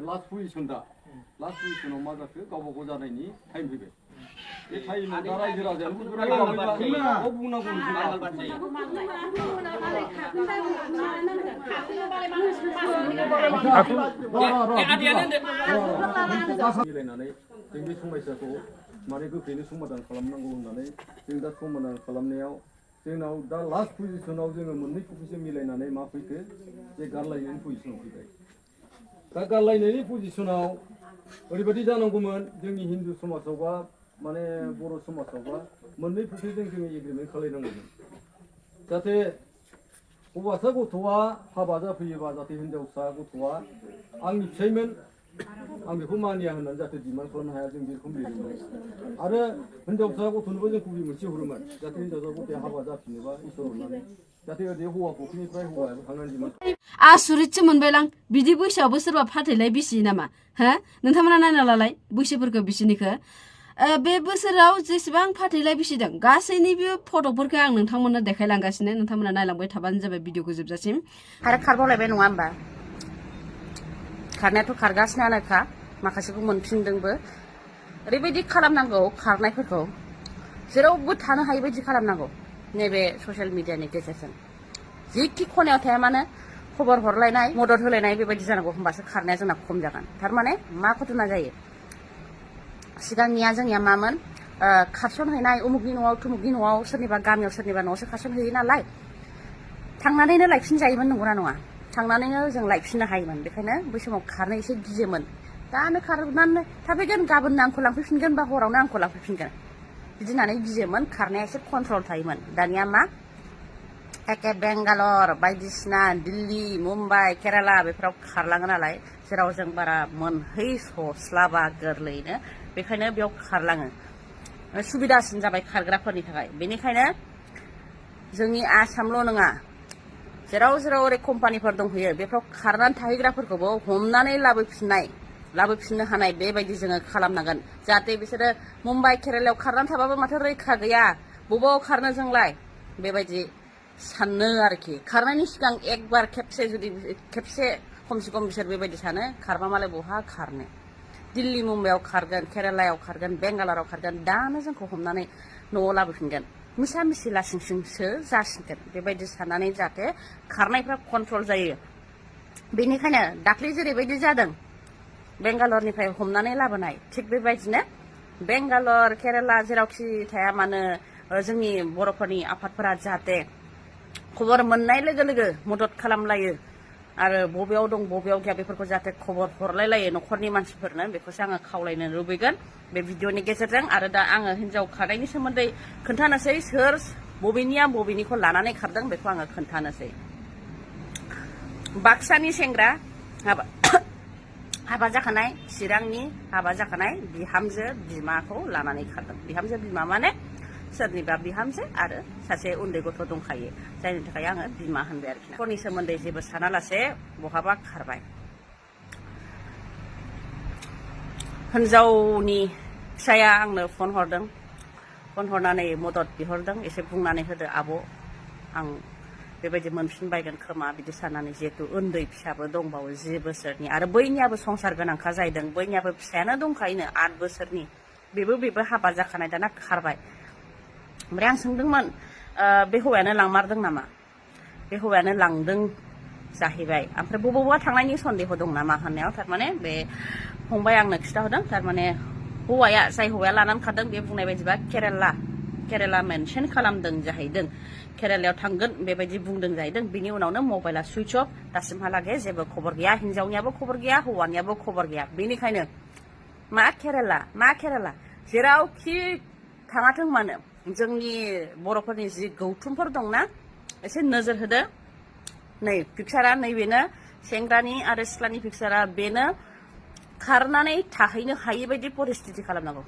last position दा last पोजिशनाव मा जाखो गावबा गाव जानायनि टाइम फैबाय बे टाइमाव दा रायजो राजायानो बुंनांगौ मिलायनानै जों बे समस्याखौ माने गोख्रैनो समाधान खालामनांगौ होननानै जों दा समाधान खालामनायाव जोंनाव दा लास्ट पोजिशनाव जोङो मोननै कपिसो मिलायनानै मा फैखो जे गारलायनायनि पोजिशनाव फैबाय दा गारलायनायनि पोजिशनाव ओरैबायदि जानांगौमोन जोंनि हिन्दु समाजावबा माने बर' समाजावबा मोननै फुख्रिजों जोङो एग्रिमेन्ट खालामनांगौमोन जाहाथे हौवासा गथ'आ हाबा जाफैयोबा जाहाथे हिनजावसा गथ'आ आंनि फिसायमोन आं बेखौ मानिया होननानै जाहाथे डिमान्ड खालामनो हाया जों बेखौ लिरोमोन आरो हिनजावसा गथ'नोबो जों कपि मोनसे हरोमोन जाहाथे हिनजावसा गथ'आ हाबा जाफिनोबा इसोर अननानै जाहाथे ओरै हौवा फुख्रिनिफ्राय हौवायाबो थांनानै डिमान्ड आसुरितसो मोनबायलां बिदि बैसोआवबो सोरबा फाथैलाय बिसियो नामा हो नोंथांमोना नायना लालाय बैसोफोरखौ बिसिनिखौ बे बोसोराव जेसेबां फाथैलाय बिसिदों गासैनिबो फट'फोरखौ आं नोंथांमोननो देखायलांगासिनो नोंथांमोना नायलांबाय थाबानो जाबाय भिडिअखौ जोबजासिम आरो खारबावलायबाय नङा होमबा खारनायाथ' खारगासिनोखा माखासेखौ मोनफिनदोंबो ओरैबायदि खालामनांगौ खारनायफोरखौ जेरावबो थानो हायै बायदि खालामनांगौ नैबे ससियेल मिडियानि गेजेरजों जिखि खनायाव थाया मानो खबर हरलायनाय मदद होलायनाय बेबायदि जानांगौ होमबासो खारनाया जोंना खम जागोन थारमाने मा घटना जायो सिगांनिया जोंनिया मामोन खारसनहैनाय उमुगनि न'आव थुमुगनि न'आव सोरनिबा गामियाव सोरनिबा न'आवसो खारसनहैयो नालाय थांनानैनो लायफिनजायोमोन नंगौना नङा थांनानैनो जों लायफिननो हायोमोन बेखायनो बै समाव खारनो एसे गियोमोन दानो खारनानै थाफैगोन गाबोननो आंखौ लांफैफिनगोन बा हरावनो आंखौ लांफैफिनगोन बिदि होननानै गियोमोन खारनाया एसे कन्ट्रल थायोमोन दानिया मा एके बेंगालर बायदिसिना दिल्ली मुम्बाइ केराला बेफोराव खारलाङो नालाय जेराव जों बारा मोनहैसस्लाबा गोरलैयैनो बेखायनो बेयाव खारलाङो सुबिदासिन जाबाय खारग्राफोरनि थाखाय बेनिखायनो जोंनि आसामल' नङा जेराव जेराव ओरै कम्पानिफोर दंहैयो बेफोराव खारनानै थाहैग्राफोरखौबो हमनानै लाबोफिननो हानाय बेबायदि जोङो खालामनांगोन जाहाथे बिसोरो मुम्बाइ केरालायाव खारनानै थाबाबो माथो रैखा गैया बबाव खारनो जोंलाय बेबायदि साननो आरोखि खारनायनि सिगां एकबार खेबसे खमसे खम बिसोर बेबायदि सानो खारबा मालाय बहा खारनो दिल्ली मुम्बाइआव खारगोन केरालायाव खारगोन बेंगालराव खारगोन दानो जोंखौ हमनानै न'आव लाबोफिनगोन मिसा मिसि लासिंसिंसो जासिगोन बेबायदि साननानै जाहाथे खारनायफ्रा कन्ट्रल जायो बेनिखायनो दाख्लै जेरैबायदि जादों बेंगालरनिफ्राय हमनानै लाबोनाय थिग बेबायदिनो बेंगालर केराला जेरावखि थाया मानो जोंनि बर'फोरनि आफादफोरा जाहाथे खबर मोननाय लोगो लोगो मदद खालामलायो आरो बबेयाव दं बबेयाव गैया बेफोरखौ जाहाथे खबर हरलायलायो न'खरनि मानसिफोरनो बेखौसो आङो खावलायनो लुबैगोन बे भिडिअनि गेजेरजों आरो दा आङो हिनजाव खारनायनि सोमोन्दै खोन्थानोसै सोर बबेनिया बबेनिखौ लानानै खारदों बेखौ आङो खोन्थानोसै बाक्सानि सेंग्रा हाबा जाखानाय चिरांनि हाबा जाखानाय बिहामजो बिमाखौ लानानै खारदों बिहामजो बिमा माने सोरनिबा बिहामजो आरो सासे उन्दै गथ' दंखायो जायनि थाखाय आङो बिमा होनबाय आरोखि न'खरनि सोमोन्दै जेबो सानालासे बहाबा खारबाय हिनजावनि फिसाया आंनो फन हरदों फन हरनानै मदद बिहरदों एसे बुंनानै होदो आब' आं बेबायदि मोनफिनबायगोन खोमा बिदि साननानै जिहेतु उन्दै फिसाबो दंबावो 10 बोसोरनि आरो बैनियाबो संसार गोनांखा जाहैदों बैनियाबो फिसायानो दंखायोनो 8 बोसोरनि बेबो हाबा जाखानाय दाना खारबाय ओमफ्राय आं सोंदोंमोन बे हौवायानो लांमारदों नामा बे हौवायानो लांदों जाहैबाय ओमफ्राय बबावबा थांनायनि सन्देह दं नामा होननायाव थारमाने बे फंबाय आंनो खिन्थाहरदों थारमाने जाय हौवाया लानानै खारदों बे बुंनाय बायदिबा केरेला मेनसन खालामदों जाहैदों केरेलायाव थांगोन बेबायदि बुंदों जाहैदों बिनि उनावनो मबाइला सुइच अफ दासिमहालागै जेबो खबर गैया हिनजावनियाबो खबर गैया हौवानियाबो खबर गैया बेनिखायनो मा केरेला जेरावखि थाङाथों मानो जोंनि बर'फोरनि जि गौथुमफोर दंना एसे नोजोर होदो नै पिक्सारा नैबेनो सेंग्रानि आरो सिख्लानि पिक्सारा बेनो खारनानै थाहैनो हायै बायदि परिस्थिति खालामनांगौ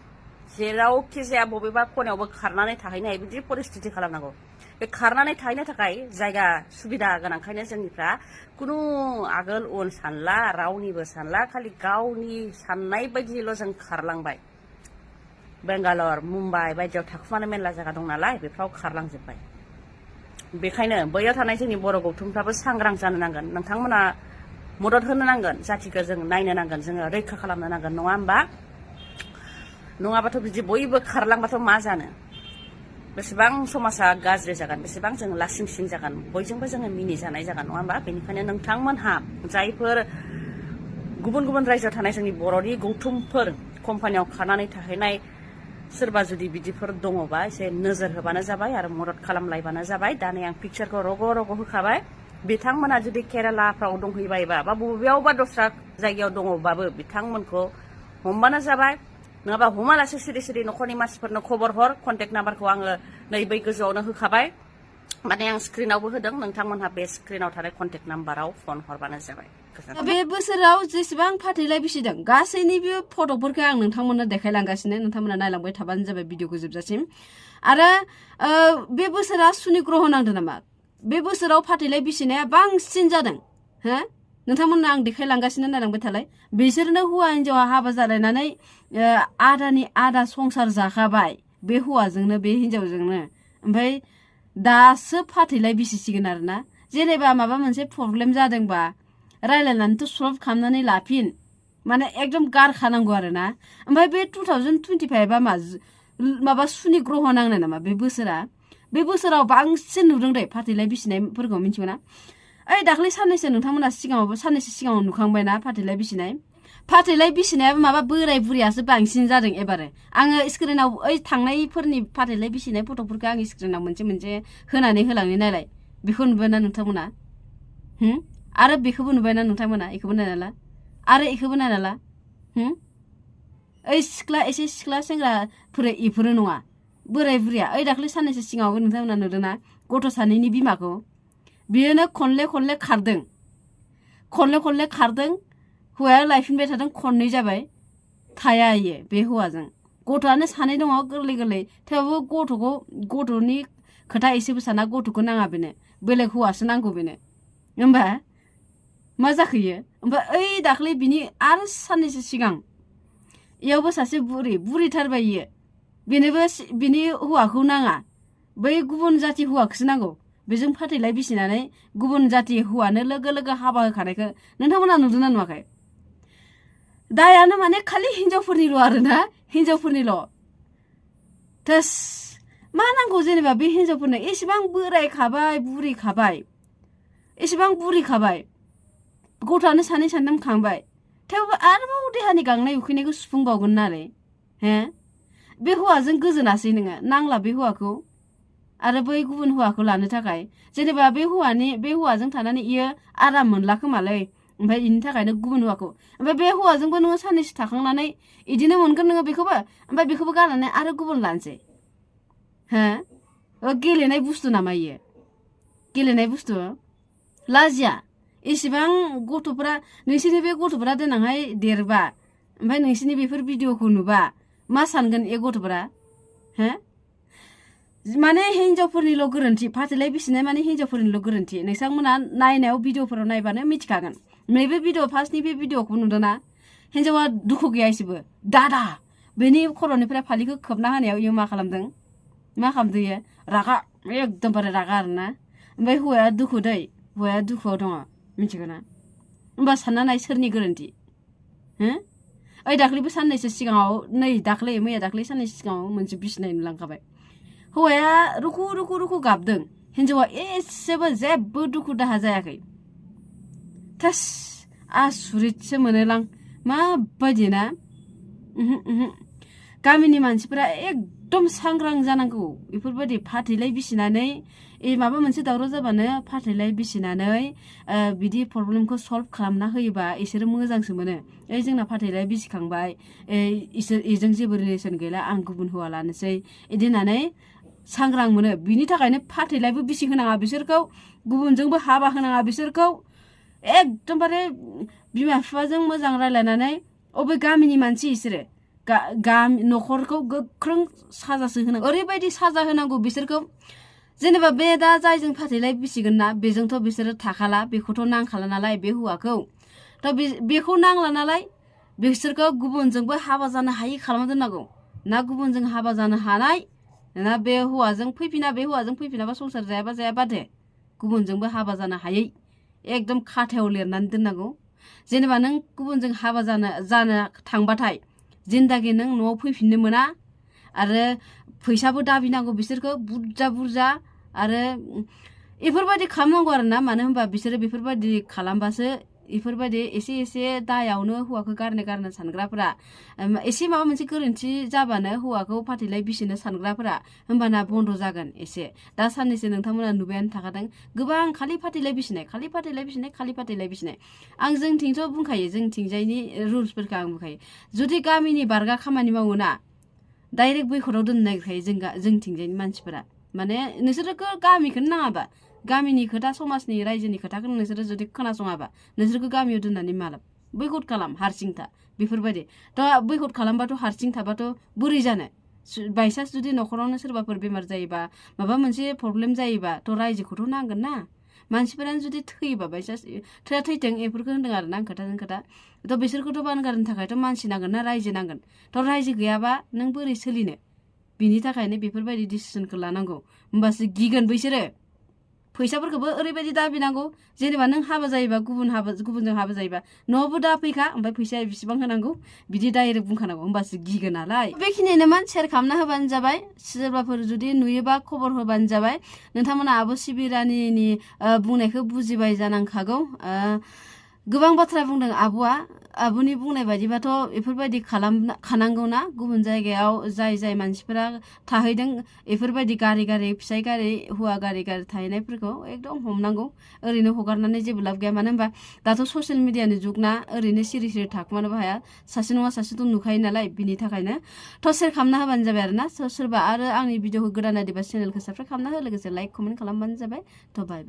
जेरावखि जाया बबेबा खनायावबो खारनानै थाहैनो हायो बिदि परिस्थिति खालामनांगौ बे खारनानै थाहैनो थाखाय जायगा सुबिदा गोनांखायनो जोंनिफ्रा कुनु आगोल उन सानला रावनिबो सानला खालि गावनि साननाय बायदिल' जों खारलांबाय बेंगालर मुम्बाइ बायदियाव थाखुमानो मेरला जायगा दं नालाय बेफ्राव खारलांजोब्बाय बेखायनो बैयाव थानाय जोंनि बर' गौथुमफ्राबो सांग्रां जानो नांगोन नोंथांमोना मदद होनो नांगोन जातिखौ जों नायनो नांगोन जोङो रैखा खालामनो नांगोन नङा होमबा नङाबाथ' बिदि बयबो खारलांबाथ' मा जानो बेसेबां समाजा गाज्रि जागोन बेसेबां जों लासिं सिं जागोन बयजोंबो जोङो मिनिजानाय जागोन नङा होमबा बेनिखायनो नोंथांमोनहा जायफोर गुबुन गुबुन रायजोआव थानाय जोंनि बर'नि गौथुमफोर कम्पानियाव खारनानै थाहैनाय सोरबा जुदि बिदिफोर दङबा एसे नोजोर होबानो जाबाय आरो मदद खालामलायबानो जाबाय दानि आं पिक्चारखौ रग' रग' होखाबाय बिथांमोना जुदि केरालाफ्राव दंहैबायबा बा बबेयावबा दस्रा जायगायाव दङबाबो बिथांमोनखौ हमबानो जाबाय नङाबा हमालासे सिरि सिरि न'खरनि मानसिफोरनो खबर हर कन्टेक्ट नाम्बारखौ आङो नै बै गोजौआवनो होखाबाय माने आं स्क्रिनावबो होदों नोंथांमोनहा बे स्क्रिनाव थानाय कन्टेक्ट नाम्बाराव फन हरबानो जाबाय बे बोसोराव जेसेबां फाथैलाय बिसिदों गासैनिबो फट'फोरखौ आं नोंथांमोननो देखायलांगासिनो नोंथांमोना नायलांबाय थाबानो जाबाय भिडिअखौ जोबजासिम आरो बे बोसोरा सुनि ग्रह नांदों नामा बे बोसोराव फाथैलाय बिसिनाया बांसिन जादों हो नोंथांमोननो आं देखायलांगासिनो नायलांबाय थालाय बिसोरनो हौवा हिन्जावा हाबा जालायनानै आदानि आदा संसार जाखाबाय बे हौवाजोंनो बे हिन्जावजोंनो ओमफ्राय दासो फाथैलाय बिसिसिगोन आरोना जेनेबा माबा मोनसे प्रब्लेम जादोंबा रायलायनानैथ' सल्भ खालामनानै लाफिन माने एकदम गारखानांगौ आरोना ओमफ्राय बे 2025आ माबा सुनि ग्रह नांनाय नामा बे बोसोराव बांसिन नुदों दे फाथैलाय बिसिनायफोरखौ मिथिगौ ना ओइ दाख्लै साननैसो नोंथांमोना साननैसो सिगाङाव नुखांबायना फाथैलाय बिसिनायाबो माबा बोराय बुरियासो बांसिन जादों एबारो आङो स्क्रिनाव ओइ थांनायफोरनि फाथैलाय बिसिनाय फट'फोरखौ आं स्क्रिनाव मोनसे मोनसे होनानै होलांनो नायलाय बेखौ नुबायना नोंथांमोना आरो बेखौबो नुबायना नोंथांमोना बेखौबो नायनाला आरो बेखौबो नायनाला ओइ एसे सिख्ला सेंग्राफोर इफोरो नङा बोराय बुरिया ओइ दाख्लै साननैसो सिगाङावबो नोंथांमोना नुदोंना गथ' सानैनि बिमाखौ बियोनो खनले खनले खारदों हौवाया लायफिनबाय थादों खननै जाबाय थाया इयो बे हौवाजों गथ'आनो सानै दङ गोरलै थेवबो गथ'नि खोथा एसेबो साना गथ'खौ नाङा बेनो बेलेग हौवासो नांगौ बेनो होमबा मा जाखोयो ओमफ्राय ओइ दाख्लै बिनि आरो साननैसो सिगां इयावबो सासे बुरिथारबाय इयो बेनोबो बिनि हौवाखौ नाङा बै गुबुन जाति हौवाखौसो नांगौ बेजों फाथैलाय बिसिनानै गुबुन जाति हौवानो लोगो लोगो हाबा होखानायखौ नोंथांमोना नुदोंना नुवाखै दायानो माने खालि हिनजावफोरनिल' आरोना हिनजावफोरनिल' थोस मा नांगौ जेनेबा बे हिनजावफोरनो एसेबां बुरिखाबाय गथ'आनो सानै सानथाम खांबाय थेवबो आरोबाव देहानि गांनाय उखैनायखौ सुफुंबावगोन नालाय बे हौवाजों गोजोनासै नोङो नांला बे हौवाखौ आरो बै गुबुन हौवाखौ लानो थाखाय जेनेबा बे हौवाजों थानानै इयो आराम मोनला खोमालै ओमफ्राय इनि थाखायनो गुबुन हौवाखौ ओमफ्राय बे हौवाजोंबो नोङो साननैसो थाखांनानै इदिनो मोनगोन नोङो बेखौबो ओमफ्राय बेखौबो गारनानै आरो गुबुन लानोसै गेलेनाय बुस्थु नामा इयो गेलेनाय बुस्थु लाजिया एसेबां गथ'फोरा नोंसोरनि बे गथ'फोरा देनांहाय देरबा ओमफ्राय नोंसोरनि बेफोर भिडिअखौ नुबा मा सानगोन ए गथ'फोरा माने हिनजावफोरनिल' गोरोन्थि फाथैलाय बिसिनाय माने हिनजावफोरनिल' गोरोन्थि नोंथांमोना नायनायाव भिडिअफोराव नायबानो मिथिखागोन नैबे भिडिअ फार्स्टनि बे भिडिअखौ नुदोंना हिनजावा दुखु गैया एसेबो दादा बेनि खर'निफ्राय फालिखौ खोबना होनायाव इयो मा खालामदों इयो रागा एकदमबारे रागा आरोना ओमफ्राय हौवाया दुखुआव दङ मिथिगौ ना होमबा सानना नाय सोरनि गोरोन्थि ओइ दाख्लैबो साननैसो सिगाङाव मैया दाख्लै साननैसो सिगाङाव मोनसे बिसिनाय नुलांखाबाय हौवाया रुखु गाबदों हिनजावा एसेबो जेबो दुखु दाहा जायाखै थास आसुरितसो मोनोलां माबायदि ना गामिनि मानसिफोरा एकदम सांग्रां जानांगौ बेफोरबायदि फाथैलाय बिसिनानै माबा मोनसे दावराव जाबानो फाथैलाय बिसिनानै बिदि प्रब्लेमखौ सल्भ खालामना होयोबा इसोरो मोजांसो मोनो ओइ जोंना फाथैलाय बिसिखांबाय इजों जेबो रिलेसन गैला आं गुबुन हौवा लानोसै इदि होननानै सांग्रां मोनो बिनि थाखायनो फाथैलायबो बिसि होनाङा बिसोरखौ गुबुनजोंबो हाबा होनाङा बिसोरखौ एकदमबारे बिमा बिफाजों मोजां रायलायनानै अबे गामिनि मानसि इसोरो न'खरखौ गोख्रों साजासो होनांगौ ओरैबायदि साजा होनांगौ बिसोरखौ जेनेबा बे दा जायजों फाथैलाय बिसिगोन ना बेजोंथ' बिसोरो थाखाला बेखौथ' नांखाला नालाय बे हौवाखौ थ' बेखौ नांला नालाय बिसोरखौ गुबुनजोंबो हाबा जानो हायि खालामना दोननांगौ ना गुबुनजों हाबा जानो हानाय ना बे हौवाजों फैफिनाबा संसार जायाबा जायाबा दे गुबुनजोंबो हाबा जानो हायै एकदम खाथायाव लिरनानै दोननांगौ जेनेबा नों गुबुनजों हाबा जानो थांबाथाय जिन्दागि नों न'आव फैफिननो मोना आरो फैसाबो दाबिनांगौ बिसोरखौ बुरजा आरो इफोरबायदि खालामनांगौ आरो ना मानो होनबा बिसोरो बेफोरबायदि खालामबासो इफोरबायदि एसे दायावनो हौवाखौ गारनो सानग्राफोरा एसे माबा मोनसे गोरोन्थि जाबानो हौवाखौ फाथैलाय बिसिनो सानग्राफोरा होमबाना बन्द' जागोन एसे दा साननैसो नोंथांमोना नुबायानो थाखादों गोबां खालि फाथैलाय बिसिनाय आं जोंथिंथ' बुंखायो जोंथिंजायनि रुल्सफोरखौ आं बुंखायो जुदि गामिनि बारगा खामानि मावोना डाइरेक्ट बैखराव दोननो नागिरखायो जोंथिंजायनि मानसिफोरा माने नोंसोरो गामिखौनो नाङाबा गामिनि खोथा समाजनि रायजोनि खोथाखौ नोंसोरो जुदि खोनासङाबा नोंसोरखौ गामियाव दोननानै मालाब बैकट खालाम हारसिं था बेफोरबायदि थ' बैकट खालामबाथ' हारसिं थाबाथ' बोरै जानो बायसान्स जुदि न'खरावनो सोरबाफोर बेमार जायोबा माबा मोनसे प्रब्लेम जायोबा थ' रायजोखौथ' नांगोन ना मानसिफोरानो जुदि थैयोबा बायसान्स थैथों बेफोरखौ होनदों आरो ना आं खोथाजों खोथा थ' बिसोरखौथ' बानगारनो थाखायथ' मानसि नांगोन ना रायजो नांगोन थ' रायजो गैयाबा नों बोरै सोलिनो बिनि थाखायनो बेफोरबायदि डिसिसनखौ लानांगौ होमबासो गिगोन बैसोरो फैसाफोरखौबो ओरैबायदि दाबिनांगौ जेनेबा नों हाबा जायोबा गुबुनजों हाबा जायोबा न'आवबो दा फैखा ओमफ्राय फैसाया बेसेबां होनांगौ बिदि डाइरेक्ट बुंखानांगौ होमबासो गिगोन नालाय बेखिनियानोमोन शेयार खालामना होबानो जाबाय सोरबाफोर जुदि नुयोबा खबर होबानो जाबाय नोंथांमोना आब' सिबिरानिनि बुंनायखौ बुजिबाय जानांखागौ गोबां बाथ्रा बुंदों आब'नि बुंनाय बायदिबाथ' बेफोरबायदि खालामखानांगौ ना गुबुन जायगायाव जाय मानसिफोरा थाहैदों बेफोरबायदि गारि फिसाय गारि हौवा गारि थाहैनायफोरखौ एकदम हमनांगौ ओरैनो हगारनानै जेबो लाब गैया मानो होनबा दाथ' ससियेल मिडियानि जुग ना ओरैनो सिरि थाखुमानोबो हाया सासे नङा सासेथ' नुखायो नालाय बिनि थाखायनो थ' शेयार खालामना होबानो जाबाय आरो ना सोरबा आरो आंनि भिडिअखौ गोदान नायदोंबा चेनेलखौ साबस्क्राइब खालामना हो लोगोसे लाइक कमेन्ट खालामबानो जाबाय थ' बाय